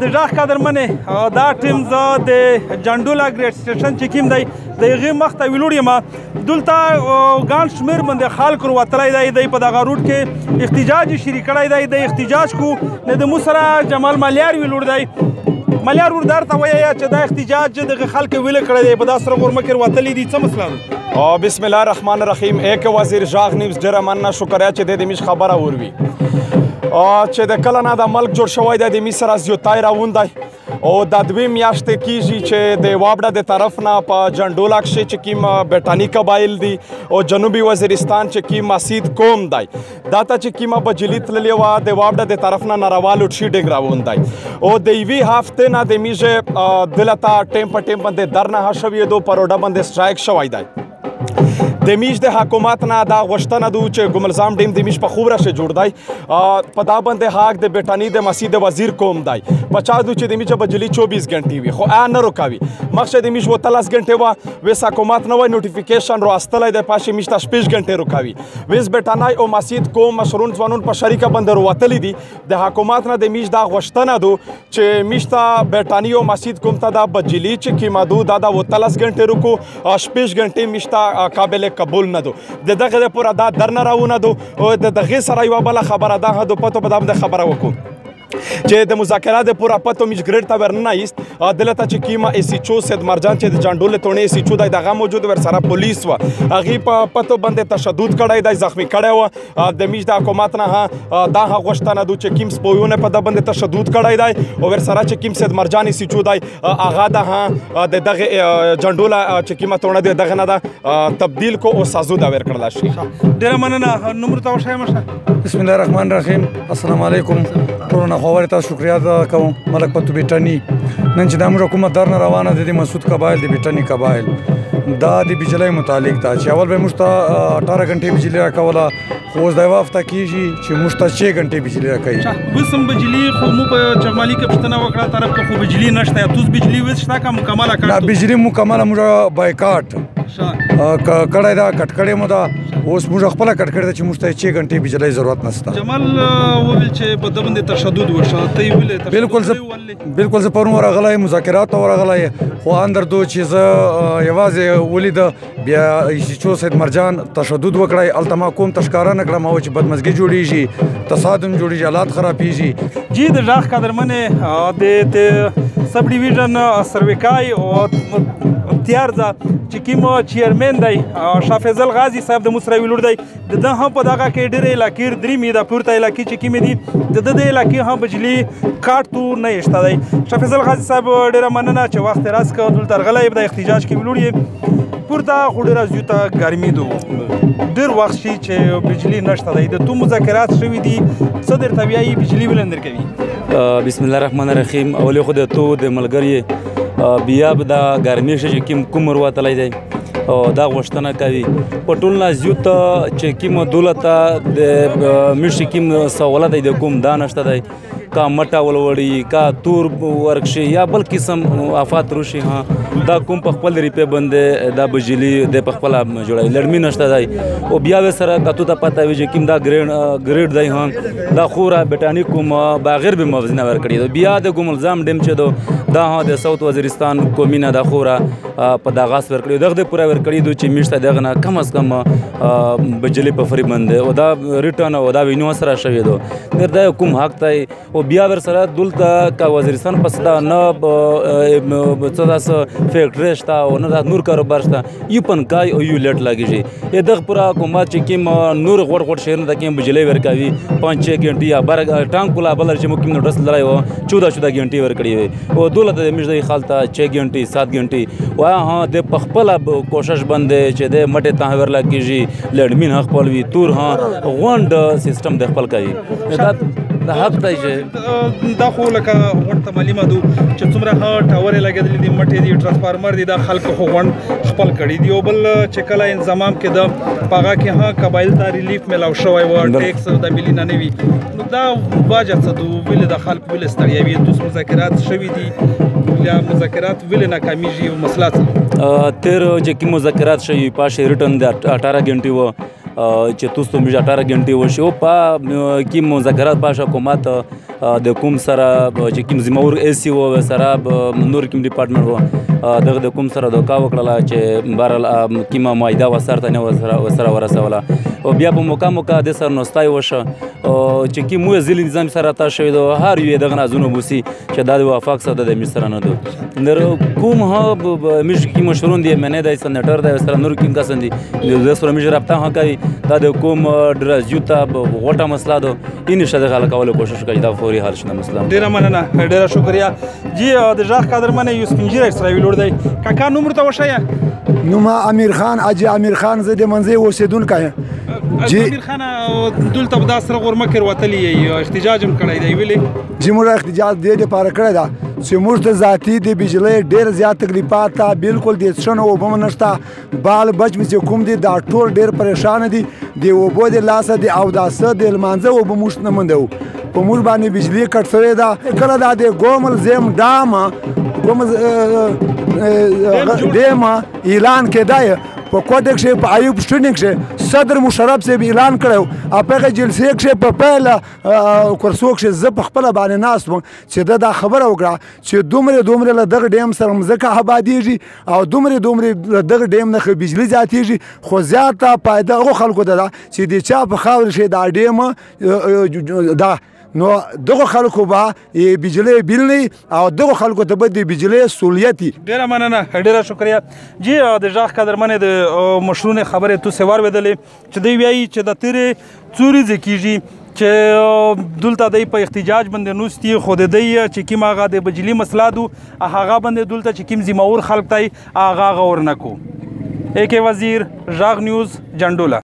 د ژغ قدرمنې دا ټیم زه د جنډولا ګریډ سټیشن چې کوم دی د هغې مخته ویلوړ یم. دلته ګڼ شمېر باندې خلک وروتلی دی، دی په دغه روټ کې احتجاج یې شریک کړی دی، دی احتجاج کو نه د مو سره جمال ملیار ویلوړ دی. ملیار ور درته وایه چې دا احتجاج دغه خلک ویل کړی دی، په دا سره غرمه کې وروتلي دي، څه مسله ده؟ بسم الله الرحمن الرحیم. ایک وزیر ژغ نیوز ډېره مننه، شکریه چې د میش خبره وروي چې د کله نه د ملک جوړ شوی دی د می سره زیوتای راون دی او دا دوې میاشتې کیږي چې د وابډه د طرف نه په جنډولا کښې چې کوم برټاني قبایل دي او جنوبي وزیرستان چې کوم مسید قوم دی دا ته چې کومه بجلي تللې وه د وابډه د طرف نه ناروا لوډ شیډینګ راون دی او د یوې هفتې نه د میږه دلته ټیم په ټیم باندې درنه شوې دو په روډه باندې سټرایک شوی دی. د میش د حکومت نه دا غوښتنه دو چې ګملزام ډیم د میش په خوب راشه جوړ دی په دا باندې حق د برټاني د مسید وزیر کوم دی په چا دو چې د میش بجلی 24 غنټې وي خو آ نه روکاوي مخشه د میش وتلس غنټې وه ویس حکومت نه وای نوټیفیکیشن رو استلی دی پاشې میش ته شپږ غنټې روکاوي ویس برټانای او مسید کوم مشرون ځوانون په شریکه باندې وروتلي دي. د حکومت نه د میش دا غوښتنه دو چې میش ته برټاني او مسید کوم ته دا بجلی چې کیمه دو دا د وتلس غنټې روکو شپږ غنټې میش ته قابل قبول نه دو د دغه لپاره دا درنه راونه دو او د دغه سره یوه بله خبره ده دو پتو په دا باندې خبره وکړو چې د مذاکرات پورا پتو میش ګریډ ته ورننه ایست دلته چې کیمه ایس ایچ او سید مرجان چې د جنډول تونې ایس ایچ او دی دغه موجود ور سره پولیس وه هغې په پتو باندې تشدد کړی دی زخمی کړی وه. د میش د حکومت نه دا غوښتنه دو چې کیم سپویونه په ده باندې تشدد کړی دی او ور سره چې کیم سید مرجان ایس ایچ او دی هغه د د دغه جنډوله چې کیمه توڼه دی دغه نه ده تبدیل کو او سازو ده ورکړل شي. ډېره مننه. نوم ورته وښایه مشه. بسم الله الرحمن الرحیم. السلام علیکم. ټولو نه خو تاسو شکریه ادا کوم. ملک پتو بیټنی نن چې دا موږ حکومت درنه روانه ده د مسعود قبایل د بیټنی قبایل دا د بجلۍ متعلق ده چې اول به موږ ته 18 غنټې بجلي راکوله خو اوس دا یوه هفته کېږي چې موږ ته 6 غنټې بجلي راکوي. اوس هم بجلي خو مو په چغمالي کې پوښتنه وکړه طرف کې خو بجلي نشته، توس بجلي اوس شته که مکمله کټ؟ نه بجلي مکمله موږ بایکاټ کړی ده، کټ کړې مو ده. اوس موږ خپله کټ کړې ده چې موږ ته 6 غنټې بجلۍ ضرورت نشته. جمال وویل چې په ده باندې تشدد وشو، ته یې ویلې؟ بالکل زه پرون ورغلی مذاکرات ته ورغلی خو اندر دو چې زه یوازې ولید بیا ایس ایچ او سید مرجان تشدد وکړی هلته ما کوم تشکاره نه کړه، ما وویل چې بدمزګي جوړیږي، تصادم جوړیږي، حالات خرابیږي. جی د ژغ قدرمنې د سب ډیویژن سرویکای او تیارزه چې کوم چیرمن دی شاه فیضل غازي صاحب د مو سره ویلوړ دی، د ده هم په دغه کې ډېرې علاقې درې مې د پورته علاقې چې کومې دي د ده د علاقې هم بجلي کاټ تو نه شته دی. شاه فیضل غازي صاحب ډېره مننه چې وخت یې راس کړ دلته راغلی په احتجاج کې ویلوړ یې. پورته خو ډېره زیاته ګرمي دو، ډېر وخت شي چې بجلي نشته دی، د تو مذاکرات شوي دي، څه درته وایي بجلي ولې نه درکوي؟ بسم الله الرحمن الرحیم. اولې خو د تو د ملګري بیا به دا ګرمي شي چې کوم کوم وروتلی دی او دا غوښتنه کوي په ټول نه زیات چې کوم دولت د میشي کوم سهولت دی د کوم دا نشته دی کا مټه ولوړي کا تور ورکشي یا بل قسم آفات روشي ها دا کوم په خپل ریپې باندې دا بجلی د په خپل جوړوي لړمی نشته دی او بیا سره کتو ته پته وي چې کوم دا ګریډ دی ها دا خورا برټاني کوم بغیر به موازنه ورکړي بیا د ګملزام ډیم چې دو دا ها د ساوت وزیرستان کومینه دا خورا په دا غاس ورکړي دغه د پوره ورکړي دو چې میشته دغه نه کم از کم بجلی په فری باندې او دا ریټرن او دا وینو سره شوی دو در دا کوم حق دی او بیا ور سره دلته کا وزیرستان پس دا نه څه داس فیکټری شته او نه دا نور کاروبار شته یو پنکای او یو لټ لګیږي دغه پورا حکومت چې کوم نور غوړ غوړ شهرونه ته کوم بجلی ورکوي 5 6 غنټې یا بر ټانک کولا بل چې مو کوم نوټس لرای و 14 14 غنټې ورکړي وي او دولت د مجدي خالته 6 غنټې 7 غنټې وا ها د خپل کوشش باندې چې د مټه ته ور لګیږي لړمین خپل وي تور ها غونډ سیستم د خپل کوي دا د حق دی چې دا خو لکه غونډ ته معلومه دو چې څومره ها ټاور لګېدلې دي مټې دي ترانسفارمر دي دا خلک خو غونډ خپل کړي دي او بل چې کله انضمام کې د پاغه کې ها قبایل ته ریلیف ملاو شوی و ټیکس د ملي نه وي نو دا واجه څه دو ویل د خلک ویل ستړیا وي دوس مذاکرات شوي دي یا مذاکرات ویل ناکامیږي او مسله څه تیر چې کوم مذاکرات شوي پاشه ریټرن د 18 غنټې و چې تاسو موږ 18 غنټې وشي او په کې مذاکرات پاش حکومت د کوم سره چې کوم ذمہور ایسی و سره نور کوم ډپارټمنټ و دغه د کوم سره دوکا وکړه چې بهرحال کیمه معاهده وسره نه وسره ورسوله او بیا په موقع موقع د سر نوستای وشه چې کی مو ذیل نظام سره تا شوی دو هر یو دغه نازونه بوسی چې دا د وفاق سره د مصر نه دو نر کوم ها مش کی مشرون دی منه د سنټر د سره نور کوم کسان دي د سره مش رابطه ها کوي دا د کوم درزیوتا غټه مسله ده ان شاء الله کولو کوشش کوي دا فوري حل شنه مسله. ډیره مننه، ډیره شکریا جی. د ژغ قدرمن یو سپینجیر سره ویلور دی. کاکا نوم ورته وښیه. نوم امیر خان، اجي امیر خان، زه د منځې اوسېدونکی یم. جی امیر خان، دلته به دا سره غرمه کې وتلی یې، احتجاج هم کړی دی ویلې؟ جی موږ احتجاج دې دپاره کړی ده چې موږ ته ذاتي د بجلۍ ډېر زیات تکلیفات ده، بالکل د څښنو اوبه مو نشته، بال بچ مې چې کوم دي دا ټول ډېر پریشانه دي د اوبو د لاسه د اوداسه د لمانځه اوبه موږ نه موندو. په موږ باندې بجلي کټ شوې ده. کله دا د ګومل زیم ډام ګومل ډیم اعلان کېدی په کوټه کښې په ایوب شونې کښې صدر مشرف صاحب اعلان کړی او په هغې جلسې کښې په پیل کرسو کښې زه په خپله باندې ناست وم چې ده دا خبره وکړه چې دومره دومره له دغه ډیم سره مځکه آبادېږي او دومره دومره له دغه ډیم نه بجلي زیاتېږي، خو زیاته فایده هغو خلکو ته ده چې د چا په خاورې کښې دا ډیم ده، نو دغه خلکو به بجلی بیل نه او دغه خلکو ته به د بجلی سہولیت. ډیره مننه، ډیره شکریا جی. د ژغ قدرمنې د مشرونې خبرې تو سوار ودلې چې دوی وایي چې د تیرې څورې کیږي چې دلته دی په احتجاج باندې نوستي، خو د دی چې کوم هغه د بجلی مسله دو هغه باندې دلته چې کوم ذمہور خلک دی هغه غور نه کو. اے کے وزیر، ژغ نیوز، جنډوله.